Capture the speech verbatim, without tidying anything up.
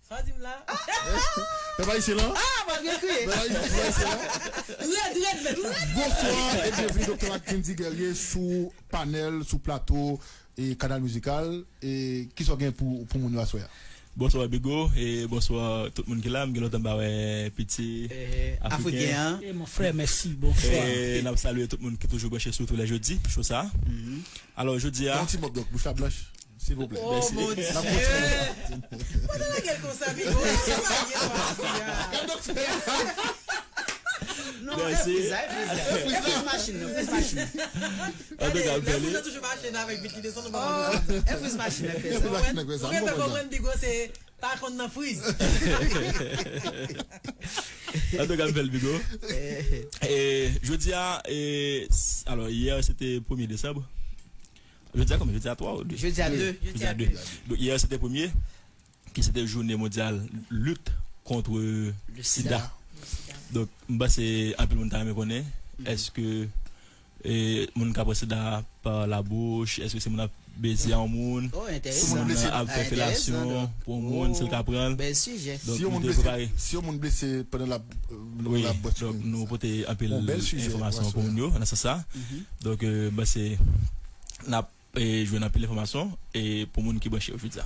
Sa di m la. Pèp ayisyen lan. Ah, malgre kriye. Pèp ayisyen lan. Rèd, rèd, mèt la. Bonswa e byenvini Doktè Mackendy Guerrier sou panèl, sou plato e Kanal Mizikal. E kisa w gen pou, pou moun yo aswè a? Bonswa Bigo, e bonswa tout moun ki la. M gen lontan m pa wè piti Afriken an. E mon frè, mèsi, bonswa. E n ap salye tout moun ki toujou branche sou tou lè jodi pou show sa. Alò, jodi a. Yon ti mòp donk, bouch la blanch, silvouplè. Oh, mèsi. Mon Dye! Pandan lagè l konsa, Bigo, sa pa byen pase a. Non, e friz la, e friz la. E friz machin nan, e friz machin. An tou ka, lè moun nan toujou mache nan avèk vit li desann, nou pa konn konsa. E friz machin nan fè sa. Ou konprann, Bigo se pa konn nan friz. An tou ka, m fè l Bigo. E, jodi a, e, s- alò, yè, se te premye desanm. Jodi a konbyen? Jodi a twa ou de? Jodi a de. Jodi a de. Donk, yè, se te premye, ki se te jounen mondyal lit kont sida. Donk, m panse anpil moun ta renmen konnen, èske e, moun ka pran sida pa labouch, èske se moun ap beze a yon moun, si moun nan ap fè felasyon pou yon moun, si l ka pran l. Bèl sijè. Donk, nou te prepare. Si yon moun blese pandan l ap, wi, l ap bwè sou moun, donk nou pote anpil enfòmasyon pou moun yo nan sans sa. Donk, e, m panse n ap, e, jwenn anpil enfòmasyon, e, pou moun ki branche yo jodi a.